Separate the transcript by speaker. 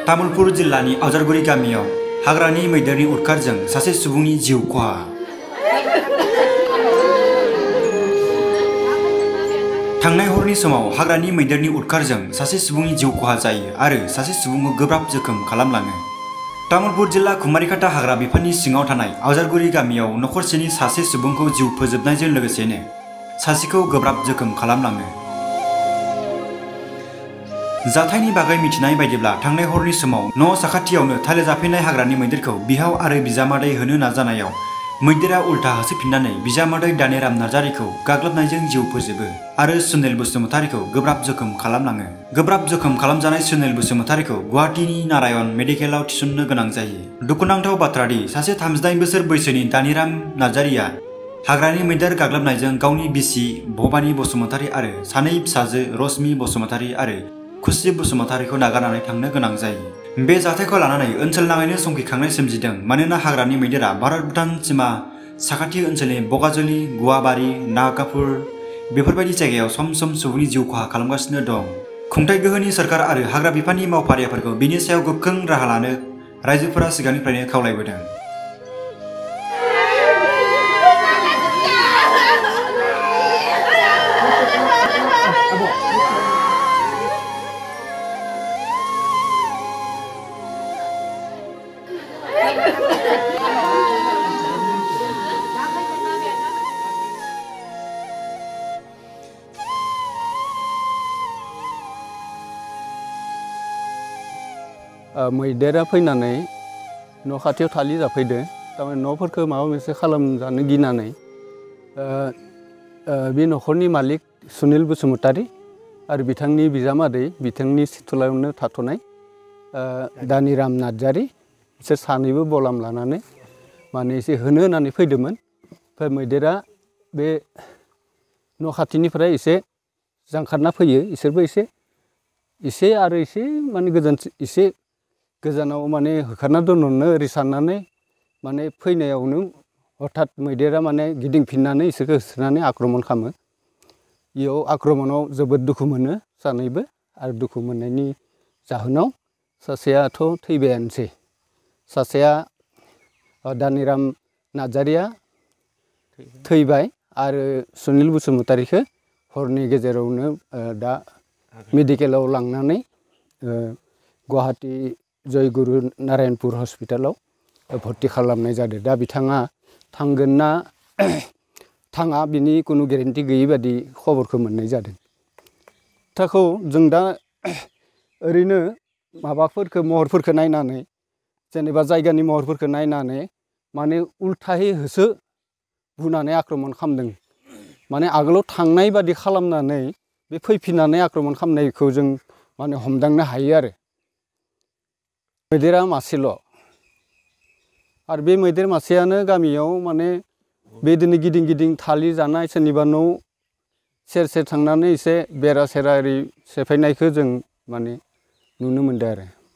Speaker 1: तामुलपुर जिल्लानि आवजारगुरि गामियाव हाग्रानि मैदेरनि उदखारजों सासे सुबुंनि जिउ खहा। थांनाय हरनि समाव हाग्रानि मैदेरनि उदखारजों सासे सुबुंनि जिउ खहा जायो आरो सासे सुबुंखौ गोब्राब जोखोम खालामलाङो। तामुलपुर जिल्ला कुमारिकाटा हाग्रा बिफाननि सिङाव थानाय आवजारगुरि गामियाव नखरसेनि सासे सुबुंखौ जिउ फोजोबनायजों लोगोसेनो सासेखौ गोब्राब जोखोम खालामलाङो। जाथायनि बागै मिथिनाय बायदिब्ला थांनाय हरनि समाव न' साखाथियावनो थाले जाफैनाय हाग्रानि मैदेरखौ बिहाव आरो बिजामादै होनो नाजानायाव मैदेरा उल्था होसोफिननानै बिजामादै दानेराम नार्जारिखौ गाग्लोबनायजों जिउ फोजोबो आरो सुनिल बसुमतारिखौ गोब्राब जोखोम खालामलाङो। गोब्राब जोखोम खालामजानाय सुनिल बसुमतारिखौ गुवाहाटीनि नारायण मेडिकेलाव थिसननो गोनां जायो। दुखुनांथाव बाथ्रादि सासे 39 बोसोर बैसोनि दानेराम नार्जारिया हाग्रानि मैदेर गाग्लोबनायजों गावनि बिसि भबानी बसुमतारि आरो सानै फिसाजो रश्मि बसुमतारि आरो खुसि बसुमतारिखौ नागारनानै थांनो गोनां जायो। बे जाथायखौ लानानै ओनसोल नाङैनो संखिखांनाय सोमजिदों मानोना हाग्रानि मैदेरा भारत भुटान सीमा साखाथि ओनसोलनि बगाजुलि, गुवाबारि, नागापुर बेफोरबायदि जायगायाव सम सम सुबुंनि जिउ खहा खालामगासिनो दं। खुंथाय गोहोनि सोरखार आरो हाग्रा बिफाननि मावफारियाफोरखौ बिनि सायाव गोख्रों राहा लानो रायजोफोरा सिगांनिफ्रायनो खावलायबोदों।
Speaker 2: मैदेरा फैनानै न' खाथियाव थालि जाफैदो। थारमाने न'फोरखौ माबा मोनसे खालामजानो गिनानै बे न'खरनि मालिक सुनिल बसुमतारि आरो बिथांनि बिजामादै बिथांनि सिथलायावनो थाथ'नाय दानिराम नार्जारि बिसोर सानैबो बलाम लानानै माने एसे होनो होननानै फैदोंमोन। ओमफ्राय मैदेरा बे न' खाथिनिफ्राय एसे जांखारना फैयो। इसोरबो एसे आरो एसे माने एसे गोजानाव माने होखारना दोनहरनो ओरै साननानै माने फैनायावनो हठात मैदेरा माने गिदिंफिननानै इसोरखौ होसोनानै आक्रमन खालामो। इयाव आक्रमनाव जोबोद दुखु मोनो सानैबो आरो दुखु मोननायनि जाहोनाव सासेयाथ' थैबायानोसै। सासेया दानिराम नार्जारिया थैबाय आरो सुनिल बसुमतारिखौ हरनि गेजेरावनो दा मेडिकेलाव लांनानै गुवाहाटी जयगुरु नारायणपुर हस्पिटालाव भर्ति खालामनाय जादों। दा बिथाङा थांगोन ना थाङा बिनि कुनु गेरेन्टि गैयै बादि खबरखौ मोननाय जादों। खोथाखौ जों दा ओरैनो माबाफोरखौ महरफोरखौ नायनानै जेनेबा जायगानि महरफोरखौ नायनानै माने उल्थायै होसो बुनानै आक्रमन खालामदों। माने आगोलाव थांनाय बादि खालामनानै बे फैफिननानै आक्रमन खालामनायखौ जों माने हमदांनो हायो आरो। मैदेरा मासेल' आरो बे मैदेर मासेयानो गामियाव माने बेदिनो गिदिं गिदिं थालि जानाय सोरनिबा न' सेर सेर थांनानै एसे बेरा सेरा ओरै सेफायनायखौ जों माने नुनो मोनदों आरो।